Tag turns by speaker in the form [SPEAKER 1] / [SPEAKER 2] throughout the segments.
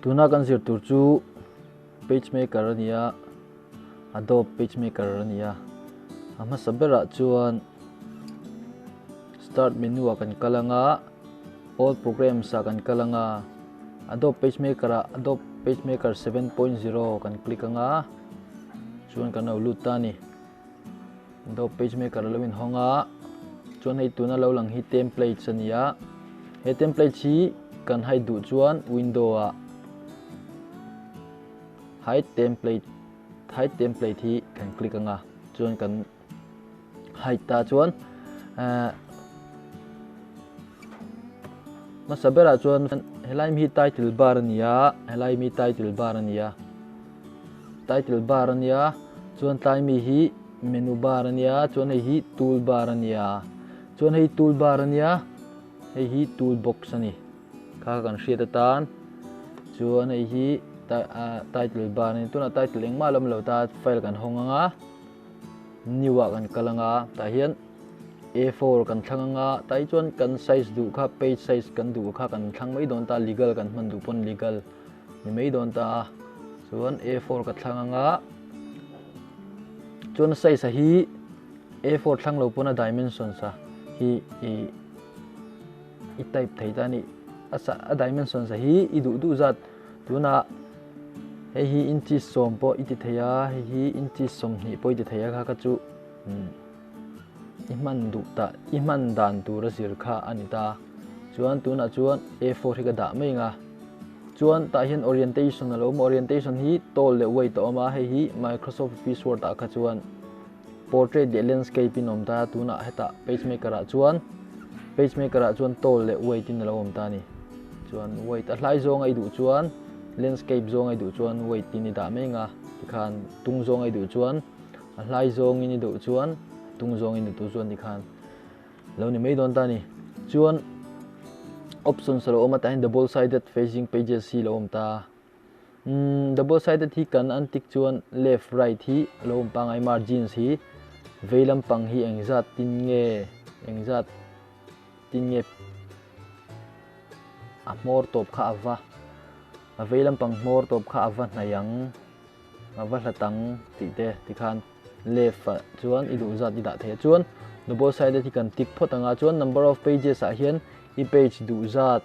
[SPEAKER 1] Tuna kan zir tur chu PageMaker a ni a, Adobe PageMaker a ni a. A hmasa berah chuan Start menu ah kan kal anga, All Programs ah kan kal anga, Adobe PageMaker ah Adobe PageMaker 7.0 kan click anga, chuan kan lo lut ta a ni. Adobe PageMaker a lo inhawng a, chuan hei tuna lo lang hi templates a ni a, he templates hi kan hide duh chuan window ah hide template hide template hi kan click anga chuan kan hide ta chuan eh hmasa berah chuan helai mi hi title bar a ni a helai mi title bar a ni a. Title bar a nia, chuan tlai mi hi menu bar a nia, chuan hei hi tool bar a nia, chuan hei tool bar a nia, hei hi tool box a ni, kha kha kan hriat atan, chuan hei hi title bar a ni, tunah title engmah a la awm lo ta, file kan hawng ang a, new ah kan kal ang a, tah hian A4 kan thlang ang a, tah hi chuan kan size duh kha page size kan duh kha kan thlang mai dawn ta, legal kan hman duh pawn legal. Ni mai dawn ta a, chuan A4 ka thlang anga chuan a size a hi A4 thlang lo pawn a dimensions a hi i i type thei ta ni a a dimensions a hi i duh duh zat tuna hei hi inches sawm pawh i ti thei a hei hi inches sawmhnih pawh i ti thei a kha kha chu i hman duh ta i hman dan tur a zir kha a ni ta chuan tunah chuan A4 hi ka dah mai ang a. Chuan tah hian orientation a lo awm a, orientation hi tall leh wide a awm a, hei hi Microsoft Office Word ah kha chuan portrait leh landscape in a awm ta a, tunah hetah pagemaker ah chuan pagemaker ah chuan tall leh wide in a lo awm ta a ni. Chuan wide a hlai zawng a i duh chuan landscape zawng a i duh chuan wide in i dah mai ang a, tikhan tung zawng a i duh chuan a hlai zawng in i duh chuan tung zawng in i duh chuan tikhan Lo ni mai dawn ta ni. Chuan options a lo awm a tah hian double sided facing pages hi lo awm ta. Umm double sided hi kan an tik chuan left right hi a lo awm pangai margins hi vei lampang hi engzat tin nge engzat tin nge a hmawr tawp kha a va a vei lampang hmawr tawp kha a va hnaih ang a va hlat ang tih te tikhan left ah chuan i duh zat i dah thei a chuan double sided hi kan tick phawt ang a chuan number of pages ah hian i page duh zat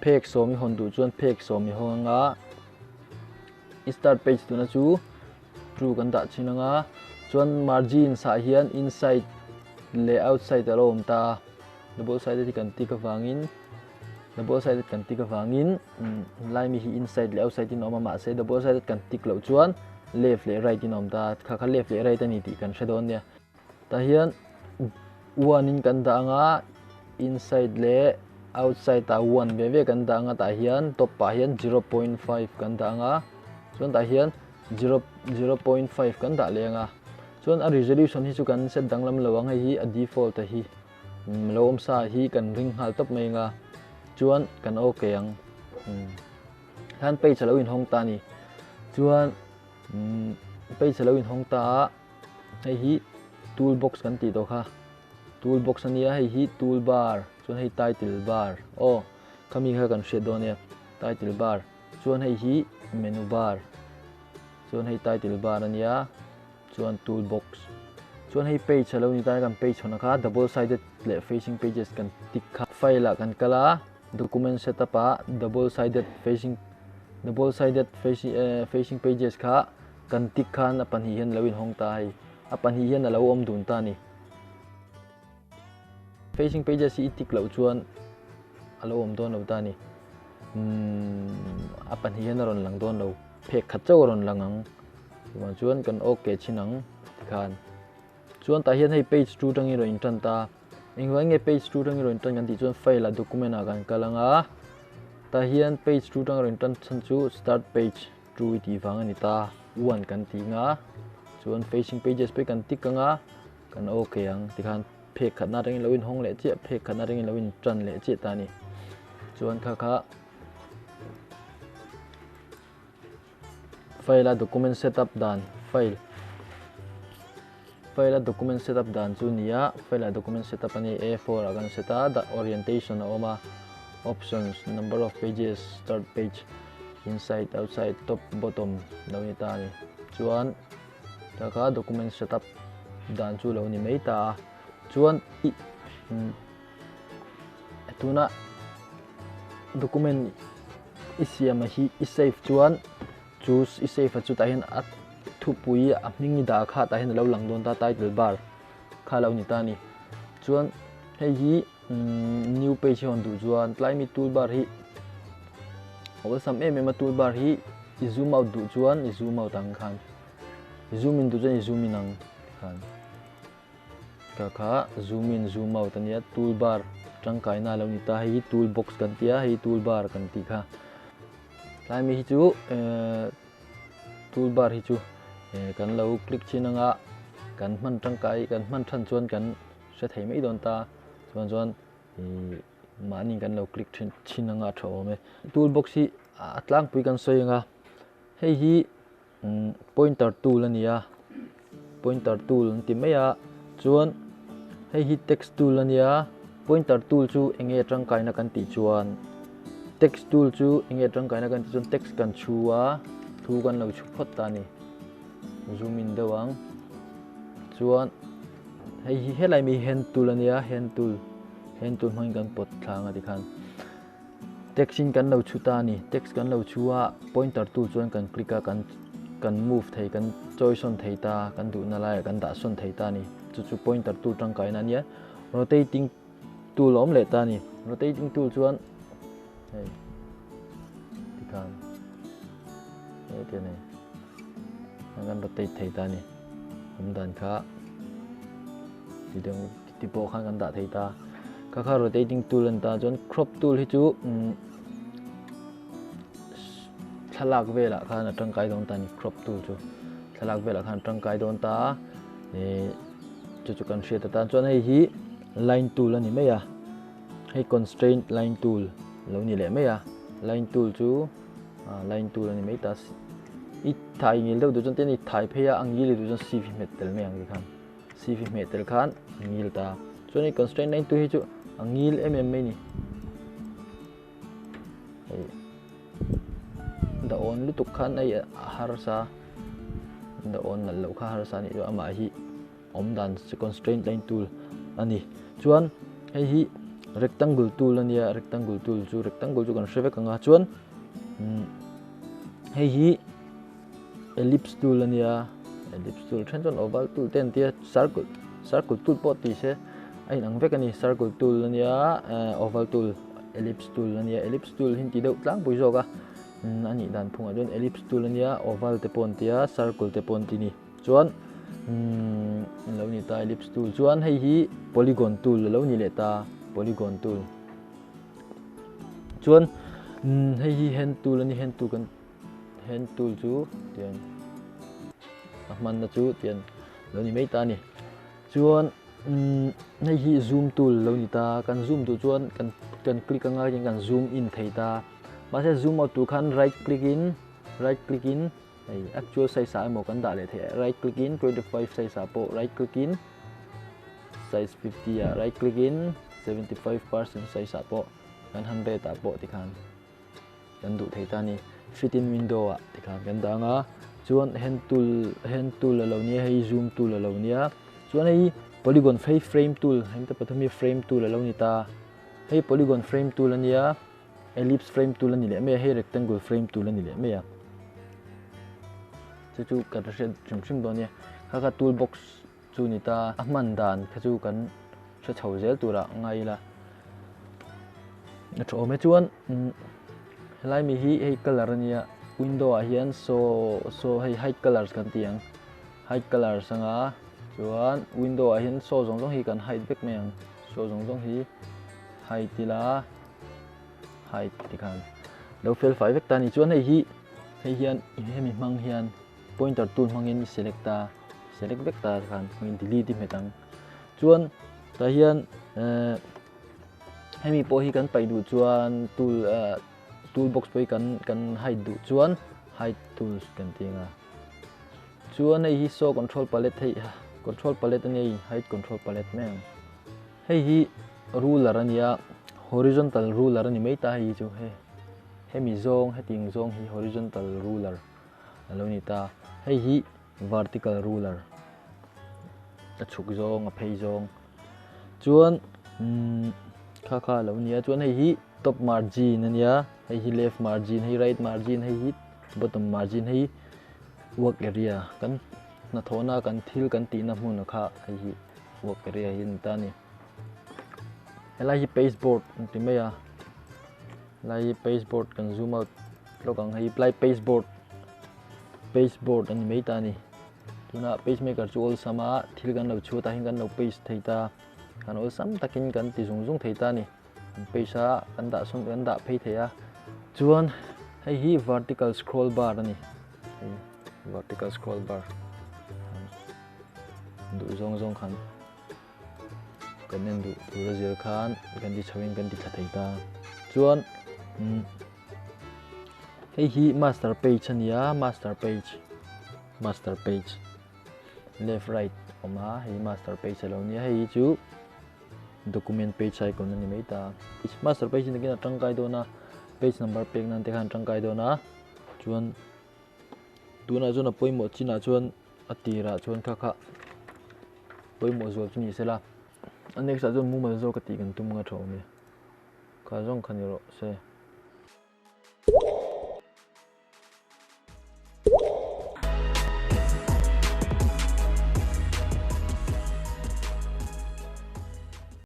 [SPEAKER 1] phek sawm i hawn duh chuan phek sawm i hawng ang a i start page tuna chu true kan dah chin ang a chuan margins ah hian inside leh outside a lo awm ta double sided hi kan tick avangin double sided kan tick avangin lai mi hi inside leh outside in a awm a mahse double sided kan tick loh chuan left leh right in a awm ta kha kha left leh right a ni tih kan hre dawn nia tah hian one in kan dah anga inside leh outside ah one ve ve kan dah anga tah hian top ah hian 0.5 kan dah anga chuan tah hian 0 0.5 kan dah leh anga chuan a resolution hi chu kan set danglam lo ang hei hi a default a hi Lo awm sa hi kan ring nghal tawp mai anga chuan kan ok ang hian page a lo inhawng ta a ni chuan page a lo inhawng ta a hei hi tool box kan tih tawh kha tool box a nia hei hi tool bar chuan hei title bar aw khami kha kan hriat dawn nia title bar chuan hei hi menu bar chuan hei title bar a nia. Chuan tool box chuan hei page a lo ni ta kan page hawn kha double sided leh facing pages kan tick kha file ah kan kal a document setup ah double sided facing double sided facing eh facing pages kha kan tick khan a pahnih hian a lo inhawng ta hei a pahnih hian a lo awm dun ta a ni. Facing pages hi i tick loh chuan a lo awm dawn lo ta a ni. Umm a pahnih hian a rawn lang dawn lo phek khat chauh a rawn lang ang. Chuvang chuan kan ok chhin ang tikhan. Chuan tah hian hei page 2 tangin rawn intan ta. Engvang nge page 2 tangin rawn intan kan tih chuan file ah document ah kan kal ang a. Tah hian page 2 tang rawn intan chhan chu start page 2 i tih vang a ni ta. 1 kan ti ang a. Chuan facing pages pawh hi kan tick ang a. Kan ok ang tikhan phek khatna atangin lo inhawng leh chiah phek khatna atangin lo intan leh chiah ta a ni. Chuan kha kha file a document setup dan file file a document setup dan chu ni a file a document setup a ni A4 ah kan set a orientation a awm a options number of pages start page. Inside, outside, top, bottom lo ni ta a ni. Chuan ta kha document setup dan chu lo ni mai ta a. Chuan i tuna document i siam a hi i save chuan chu i save a chutah hian a thupui a hming i dah kha tah hian a lo lang dawn ta title bar kha lo ni ta a ni. Chuan hei hi New page hi hawn duh chuan tlai mi toolbar hi awlsam em em a toolbar hi i zoom out duh chuan i zoom out ang khan i zoom in duh chuan i zoom in ang khan ka kha zoom in zoom out ania toolbar tangkaina lo ni ta hei hi toolbox kan tia hei toolbar kan tih kha tlai mi hi chu toolbar hi chu kan lo click chin anga kan hman tangkai kan hman than chuan kan hre thei mai dawn ta chuan chuan ih mahni kan lo click thin thin anga a tha awm e tool box hi a tlangpui kan sawi anga hei hi umm pointer tool a ni a pointer tool an ti mai a chuan hei hi text tool a nia pointer tool chu eng nge tangkaina kan tih chuan text tool chu eng nge tangkaina kan tih chuan text kan chhu a thu kan lo chhu phawt ta a ni zoom in deuh ang chuan. Hei hi helai mi hand tool a nia hand tool hand tool hmangin kan pawt thlang a tikhan text in kan lo chhu ta a ni text kan lo chhu a pointer tool chuan kan click a kan kan move thei kan chawi sawn thei ta kan duhna laiah kan dah sawn thei ta a ni chu chu pointer tool tangkaina a nia rotating tool a awm leh ta a ni rotating tool chuan hei tikhan hei te nei kan rotate thei ta a ni. Awm dan kha ti deuh ti pawh khan kan dah thei ta kha kha rotating tool an ta chuan crop tool hi chu thlalak velah khan a tangkai dawn ta a ni crop tool chu thlalak velah khan a tangkai dawn ta a ih chu chu kan hriat atan chuan hei hi line tool a ni mai a hei constraint line tool lo ni leh mai a line tool chu. Line tool a ni mai ta i thai ngil deuh duh chuan tin i thai phei a a ngil i duh chuan cv hmet tel mai ang ti khan cv hmeh tel khan a ngil ta chuan i constraint line tool hi chu a ngil em em mai ni hei da awn lutuk khan hei a harsa da awn nalh loh kha harsa a nih chu amah hi awm dan constraint line tool a ni chuan hei hi rectangle tool a nia rectangle tool chu rectangle chu kan hre vek ang a chuan hei hi ellipse tool a nia ellipse tool then chuan oval tool te an tia circle circle tool pawh ti se a inang vek a ni circle tool a nia oval tool ellipse tool a nia ellipse tool hi an ti deuh tlangpui zawk a a nih dan phungah chuan ellipse tool a nia oval te pawh an tia circle te pawh an ti a ni. Chuan umm lo ni ta ellipse tool chuan hei hi polygon tool a lo ni leh ta polygon tool chuan umm hei hi hand tool a ni hand tool kan hand tool chu tian a hmanna chu tian lo ni mai ta a ni chuan umm hei hi zoom tool lo ni ta kan zoom duh chuan kan kan click anga kan zoom in thei ta mahse zoom out tur khan right click in right click in. Hei actual size ah emaw kan dah leh theih a, right click in 25 size ah pawh right click in size 50 ah right click in 75% size ah pawh kan 100 ah pawh tikhan kan duh thei ta a ni. Fit in window ah tikhan kan dah anga chuan hand tool hand tool a lo nia hei zoom tool a lo nia chuan hei polygon hei frame tool heng te pathum hi frame tool a lo ni ta hei polygon frame tool a nia. Ellipse frame tool a ni leh mai a, hei rectangle frame tool a ni leh mai a. Chu chu kan hriat hrim hrim dawn nia. Kha kha tool box chu ni ta, a hman dan kha chu kan hre chho zel turah ngai ila. A tha awm e chuan helai mi hi hei colour a nia, window ah hian saw saw hei hide colours kan ti ang. Hide colours anga chuan window ah hian saw zawng zawng hi kan hide vek mai ang. Saw zawng zawng hi hide ila. Hide tikhan lo fel fai vek ta ni chuan hei hi hei hian hemi hmang hian pointer tool hmangin i select ta select vek ta khan hmangin delete i hmet ang chuan tah hian eh hemi pawh hi kan paih duh chuan tool eh tool box pawh hi kan kan hide duh chuan hide tools kan ti ang a chuan hei hi saw control palette hei control palette a nia hei hide control palette mai ang. Hei hi ruler a nia, horizontal ruler a ni mai ta hei hi chu hei. Hemi zawng hetiang zawng hi horizontal ruler a lo ni ta. Hei hi vertical ruler a chhuk zawng a phei zawng. Chuan umm kha kha a lo ni a chuan hei hi top margin a nia hei hi left margin hei right margin hei hi bottom margin hei work area kan hnathawhna kan thil kan tihna hmun kha hei hi work area hi a ni ta a ni. Helai hi pasteboard an ti mai a helai hi pasteboard kan zoom out lawk ang hei helai pasteboard pasteboard a ni mai ta a ni tunah pacemaker chu awlsam a thil kan lo chhuat ah hian kan lo paste thei ta kan awlsam takin kan ti zung zung thei ta a ni kan paste a kan dah sawn kan dah phei thei a chuan hei hi vertical scroll bar a ni hei vertical scroll bar duh zawng zawng khan. Kan en duh tur a zir khan kan ti chho in kan ti thla thei ta. Chuan hei hi master page a nia master page master page left right awm a hei master page a lo nia hei hi chu document page icon a ni mai ta. Master page hi nakin a tangkai dawn a page number pek nan te khan a tangkai dawn a chuan tunah chuan a pawimawh chinah chuan a tirah chuan kha kha pawimawh zual chu ni sela a next ah chuan mumal zawk a tih kan tum nga tha awm e kha zawng kha ni rawh se.